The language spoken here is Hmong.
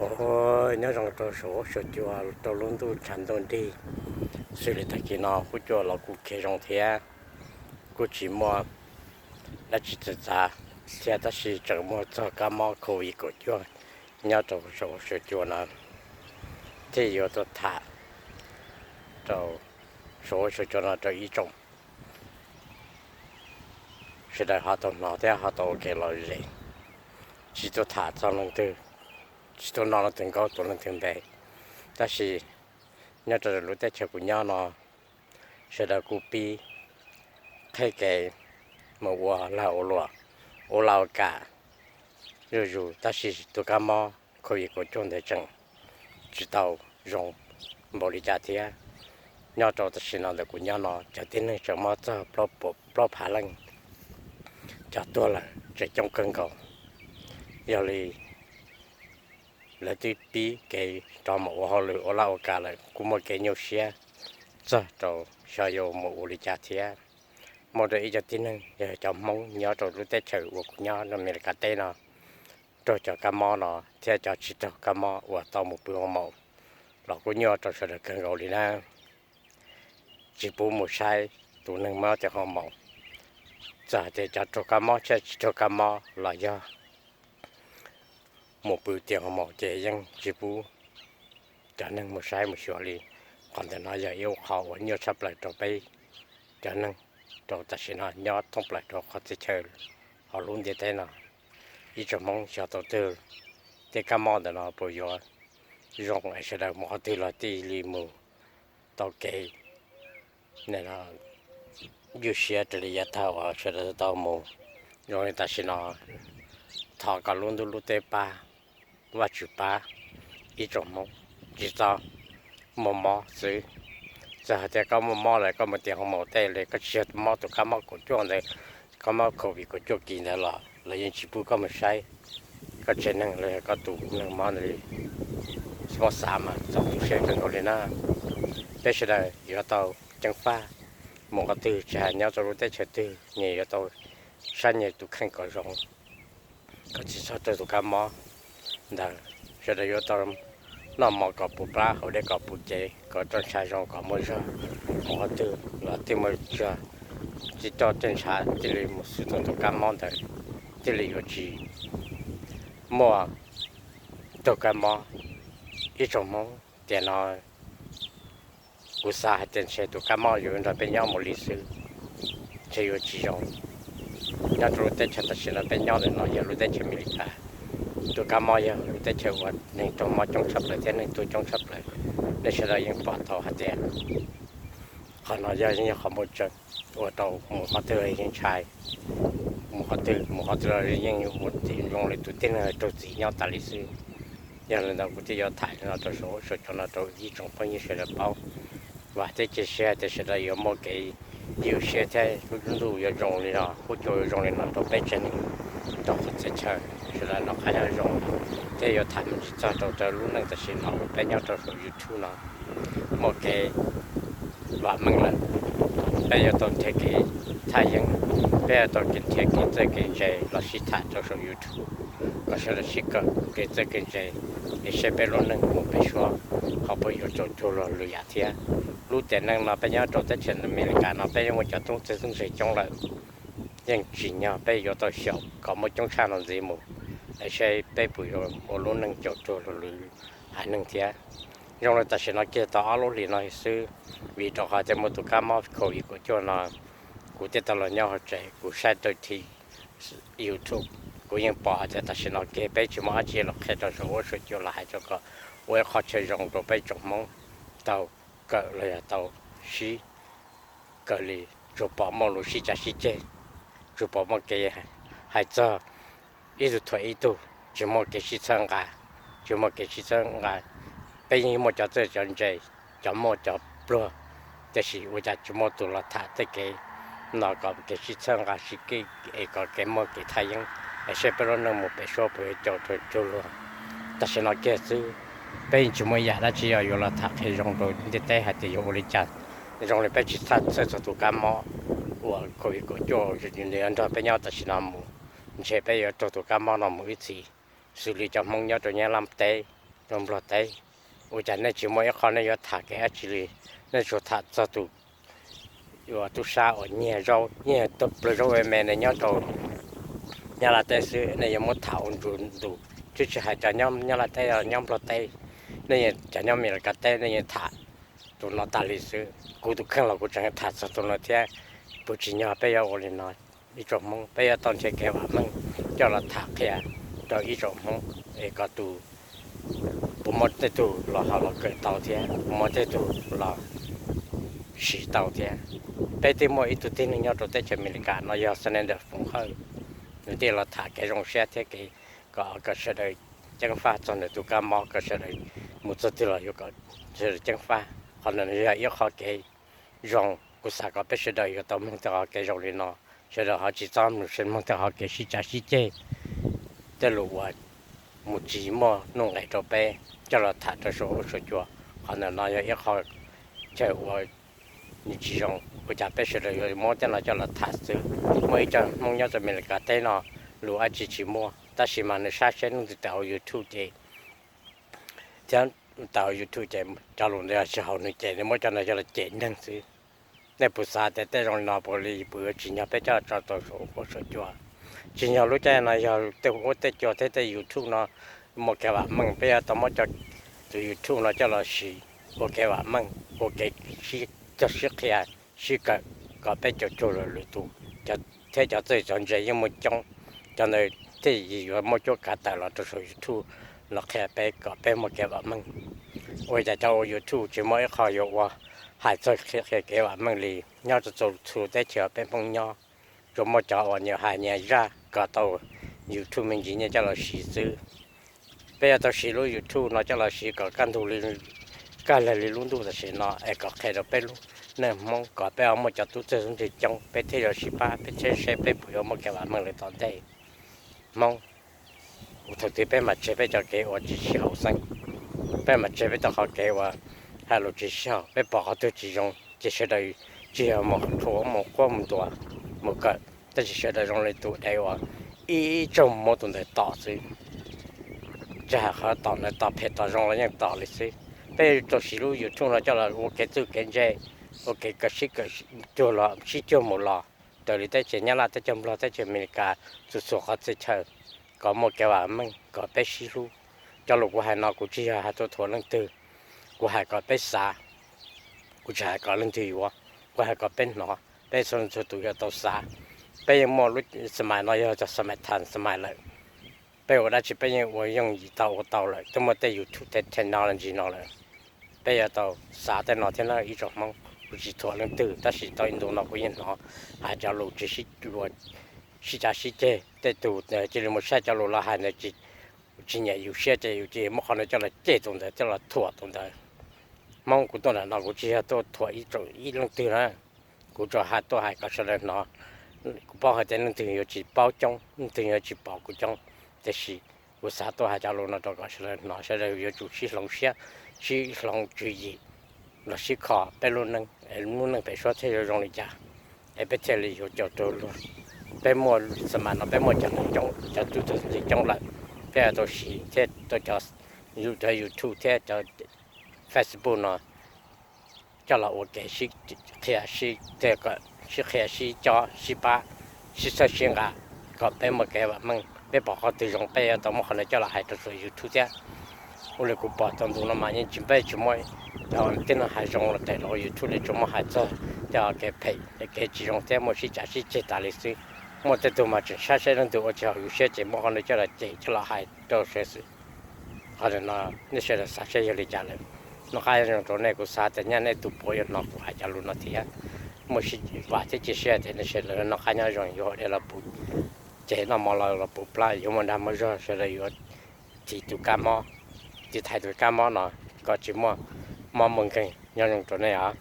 Ua nyob zoo rau saum huab saum cua rau lub ntuj tshav ntuj nrig. Xws li tag kis no huab cua los kuj khiav zoo thiab, kuj tsis muaj dab tsi txawv txav thiab, tab sis tseem muaj txog kab mob covid kaum cuaj nyob rau saum huab saum cua no, thiaj yuav tuaj tham rau saum huab saum cua no rau ib tsoom sawv daws ho tau hnov thiab ho tau ua kev lom zem. Tsis tuaj tham txog leej twg, tsis tuaj noj leej twg nkaub tuav leej twg npe, tab sis nyob rau lub teb chaws kuv nyob no, sawv daws kuj pib qheb kev mus ua lag ua luam, ua laj ua kam zuj zus, tab sis tus kab mob covid kaum cuaj ntawd tseem tsis tau zoo npaum li cas thiab. Nyob rau tam sim no ntawm kuv nyob no cov tib neeg tseem mob txog plaub phav leej, cov tuag lawm tseem coob kawg nkaus. Yog li lawv twb pib kev rov mus ua hauj lwm ua laj ua kam lawm, kuj muaj kev nyuaj siab txog rau xyov yuav mus ua li cas thiab. Muaj rau ib co tib neeg yog cov Hmoob nyob rau lub teb chaws uas kuv nyob rau Amelikas teb no raug cov kab mob no, thiab cov tsis raug kab mob uas tau mus pw hoo maum los kuj nyuaj rau sawv daws kawg nkaus li na. Tsis pub mus saib tus neeg mob tias hoo maum, txawm hais tias cov raug kab mob thiab tsis raug kab mob los yog mus pw tias hoo maum ces yeej tsis pub cov neeg mus saib mus xyuas li. Qhov ntawm no yog ib qho uas nyuaj tshaj plaws rau peb cov neeg rau tam sim no nyob thoob plaws rau qhov txhia chaw hauv lub ntiaj teb no. Ib tsoom Hmoob xyov tau twg tej kab mob ntawm no puas yuav zoo es sawv daws mus qhov twg los thiaj li mus tau kev ywj siab raws li yav tag uas sawv daws tau mus. Zoo li tam sim no thov kom lub ntuj lub teb pab, Vajtswv pab ib tsoom Hmoob, tsis txhob muaj mob xwb. Txawm hais tias koj muaj mob lawm koj mus tias hoo maum tej li koj tsis yog mob tus kab mob kaum cuaj ntawd, kab mob covid kaum cuaj kis ntawd los lawv yeej tsis pub koj mus saib koj tsev neeg los yog koj tus neeg mob ntawd li. Tsis muaj xav mas txaus tu siab kawg nkaus li na. Peb sawv daws yuav tau ceev faj, mus qhov twg tsis hais nyob rau lub teb chaws twg nyias yuav tau saib nyias tus kheej kom zoo, kom tsis txhob raug tus kab mob ntawd. Sawv daws yuav tau noj mov kom puv plab, haus dej kom puv cev, kom roj ntsha zoo kom muaj zog, mus qhov twg los thiaj muaj zog, tsis coj tej ntshav thiaj li mus xwb tau tus kab mob ntawd, thiaj li yuav tsis muaj raug kab mob. Ib tsoom Hmoob tiam no kuv xav hais tias ntshe tus kab mob yuav nrog peb nyob mus li xwb, ntshe yuav tsis zoo. Nyob rau lub teb chaws tam sim no peb nyob ntawm no yog lub teb chaws Amelikas, tus kab mob yog lub teb chaws uas neeg raug mob coob tshaj plaws thiab neeg tuag coob tshaj plaws. Nej sawv daws yeej pom tau hais tias qhov no yog yeej yog qhov muaj tseeb, ua rau mus qhov twg yeej ntshai, mus qhov twg mus qhov twg los yeej ua tim zoo li tus tib neeg raug txim nyob tas li xwb. Yog li ntawd kuv thiaj yuav tham li no rau saum huab saum cua no rau ib tsoom phooj ywg sawv daws paub. Vam thiab cia siab tias sawv daws yuav muaj kev ywj siab thiab lub ntuj yuav zoo li no, huab cua yuav zoo li no rau peb tsev neeg rau qhov txhia chaw, sawv daws noj qab nyob zoo. Thiab yuav tham me ntsis txog rau rau lub neej tam sim no uas peb nyob rau saum YouTube no muaj kev vam meej lawm, peb yuav tau nrhiav kev thaj yeeb, peb yuav tau nrhiav kev txawj kev ntse los sib tham rau saum YouTube kom sawv daws sib kawm kev txawj kev ntse, es saib peb lub neej mus pem suab ho puas yuav tsaus cuag luag lwm yam thiab. Lub tiam neej no peb nyob rau teb chaws Amelikas no peb yeej muaj cov tub txawg tub ntse coob lawm, yeej tsim nyog peb yuav tau xyaum kom muaj coob tshaj no ntxiv mus, es saib peb puas yuav ua lub neej tsaus cuag luag lwm haiv neeg thiab. Zoo li tam sim no kiag tau ob lub hlis no xwb, vim rau qhov tias muaj tus kab mob covid kaum cuaj no, kuv thiaj tau los nyob hauv tsev kuv saib rau YouTube. Kuv yeej pom hais tias tam sim no kiag peb tsis muaj dab tsi los qhia rau saum huab saum cua los hais rau kom ua ib qho chaw zoo rau peb tsoom Hmoob tau kawm los yog tau sib kawm li, tsuas pom muaj lus sib cav sib ceg, tsuas pom muaj kev hais txog ib tug thuam ib tug, tsis muaj kev sib txhawb nqa, tsis muaj kev sib txhawb nqa. Peb yeej muaj cov txawj cov ntse, cov muaj cov pluag, tiam sis ua cas tsis muaj tus los tham tej kev no kom kev sib txhawb nqa sib kev es kom kev muaj kev thaj yeeb, es saib peb lub neej mus pem suab puas yuav tsaus rau cuag luag. Tam sim no kiag xwb, peb yeej tsis muaj yam dab tsi yuav los tham qhia zoo rau ntiaj teb hais tias yuav ua li cas. Zoo li peb tsis txhawj txog tus kab mob uas covid kaum cuaj nws yuav nrog peb nyob tam sim no mus, ntshe peb yuav raug tus kab mob no mus ib txhis, xws li cov Hmoob nyob rau Nyab Laj teb, rau Nplog teb. Ua cas nej tsis muaj ib qho nej yuav tham kev dab tsi li? Nej tsuas tham txog tus uas tub sab uas nyiag zaub, nyiag tug plaws zaub me me nws nyob rau Nyab Laj teb xwb, nej yuav muab tham ua ntu zus, twb tsis hais cov nyob Nyab Laj teb, nyob Nplog teb, nej yeej, cov nyob Amelikas teb nej yeej tham tus no tas li xwb. Kuv tus kheej los kuv tseem tham txog tus no thiab. Puas tsim nyog peb yuav ua li no? Ib tsoom Hmoob, peb yuav tau nrhiav kev vam meej coj los tham qhia rau ib tsoom Hmoob es kom tus puas muaj tej tug los ho los kawm tau thiab puas muaj tej tug los siv tau thiab. Peb twb muaj ib tug tib neeg nyob rau teb chaws Amelikas no yog Senator Foom Hawj, nws thiaj los tham kev zoo siab thiab kev kom, kom sawv daws ceeb faj txog nws tus kab mob, kom sawv daws mus txog twg los yuav kom sawv daws ceeb faj. Qhov no yog ib qho kev zoo, kuv xav kom peb sawv daws yuav tau mloog tej qhov kev zoo li no, sawv daws ho tsis txhob mloog tej qhov kev sib cav sib ceg, tej lus uas mus tsis muaj nuj nqis rau peb coj los tham rau saum huab saum cua. Qhov ntawm no yog ib qho chaw uas nws tsis zoo, ua cas peb sawv daws yuav muab tej no coj los tham xwb? Muaj ib co Hmoob nyob rau Amelikas teb no lus dab tsi tsis muaj, tab sis mas nws saib seb leej twg tawm hauv YouTube ces, thiab tawm hauv YouTube ces cov lus ntawd yog tsis haum nws ces nws muab cov ntawd coj los cem neeg xwb. Nej puas xav tias tej zoo li no puas li, puas yuav tsim nyog peb coj tso rau saum huab saum cua? Tsim nyog lub caij no yog tej huab tej cua thiab tej YouTube no muaj kev vam meej, peb yuav tau muab cov, tus YouTube no coj los siv ua kev vam meej, ua kev coj sib qhia, sib kawm, kom peb caum cuag lwm tus, thiab cov txawj cov ntse yeej muaj coob, cov ntawd thiaj yuav muaj cuab kav tawm los rau saum YouTube los qhia peb kom peb muaj kev vam meej. Ua cas cov ua YouTube tsis muaj ib qho yuav ua hais txog qhia kev vam meej li? Nyob rau txhua teb chaws peb Hmoob nyob, tsuas muaj cov uas nyias hais nyias zaj kom tau YouTube me ntsis nyiaj coj los siv xwb. Peb yuav tau siv lub YouTube no coj los siv kom kaj ntug li, kaj lag li lub ntuj tam sim no es kom qhia rau peb lub neej Hmoob kom peb ho muaj cov tub txawj xub ntiag coob, peb thiaj yuav sib pab, peb thiaj saib peb puas yuav muaj kev vam meej li tom ntej. Hmoob, thaum twg peb mam tseg peb cov kev uas tsis sib haum xeeb, peb mam tseg peb cov qhov kev uas hais lus tsis sib haum, peb pom qhov twg tsis zoo ces sawv daws tsis yog mus rhuav mus quaj mus ntuas mus kawm, tab sis sawv daws zoo li tus dev uas ib tsaug muab tus ntawd tom xwb. Tsis hais qhov tom ntawd tom phem tom zoo los yeej tom li xwb. Peb yuav tau siv lub YouTube no coj los ua kev txawj kev ntse, ua kev kawm sib kawm cuag los sib cuag mus los raws li teb chaws Nyab Laj, teb chaws Nplog, teb chaws Amelikas, txhua txhua qhov txhia chaw, kom muaj kev vam meej kom peb sib hlub. Cov lus kuv hais no kuv tsis yog hais tuaj thuam leej twg, kuv hais kom peb xav, kuv tsis hais kom leej twg yuav, kuv hais kom peb hnov, peb txhua txhua tus yuav tau xav. Peb yeej muaj lub xas mais no yog cov xas mais thas xas mais lawm, peb ua dab tsi peb yeej ua yooj yim tau ua tau lawm, twb muaj tej YouTube tej technology no lawm. Peb yuav tau xav tej no thiab na ib tsoom Hmoob. Kuv tsis thuam leej twg tab sis tau ib ntu no kuv yeej hnov hais cov lus tsis sib, sib cav sib ceg, tej tus cia li mus saib cov lus los hais ntawd tsis nyiam yus siab ces yus cia li muab qhov ntawd coj los cem tus ntawd, coj los thuam tus ntawd. Hmoob, kuv tuaj ntawm no kuv tsis yog tuaj thuam ib tsoom ib leej twg na, kuv tsuas hais tuaj hais kom sawv daws hnov. Kuv paub hais tias leej twg yuav tsis paub coob, leej twg yuav tsis pom kuv coob, tiam sis kuv xav tuaj hais cov lus no rau kom sawv daws hnov, sawv daws yuav tsum sib hloov siab, sib hloov tswv yim los sib kho peb lub neej, lub neej pem suab thiaj yuav zoo li cas, es peb thiaj li yuav caum raug luag. Peb muaj xas mais no peb muaj cov neeg coob, cov tub txawj xub ntiag coob lawm, peb yuav tau siv thiab tau cov, cov YouTube thiab cov Facebook no coj los ua kev sib qhia, sib, sib qhia sib cob sib pab, sib txhawb sib nqa kom peb muaj kev vam meej. Peb pom qhov twg zoo peb yuav tau muab qhov ntawd coj los hais rau saum YouTube thiab. Ua li kuv pom tau ntu no mas yeej tsis, peb tsis muaj cov tib neeg hais zoo los tawm los YouTube li, tsuas muaj hais txog tej kev phem kev tsis zoo thiab muaj sib cav sib ceg tas li xwb. Muaj tej tug mas tseem saib seb leej twg ua tsis haum yus siab ces muab qhov ntawd coj los cem coj los hais rau sawv xwb. Qhov no nej sawv daws xav seb yog li cas lawm. Noj qab nyob zoo rau nej, kuv xav tias nyaj nej tus puav yuav hnov kuv hais cov lus no thiab. Muaj sij vam thiab cia siab tias nej sawv daws noj qab nyob zoo, yuav ua dej los puv ceg, noj mov los puv plab, yuav muaj dag muaj zog, sawv daws yuav tiv tus kab mob, tiv thaiv tus kab mob no kom tsis muaj mob muaj nkeeg. Nyob zoo rau nej os.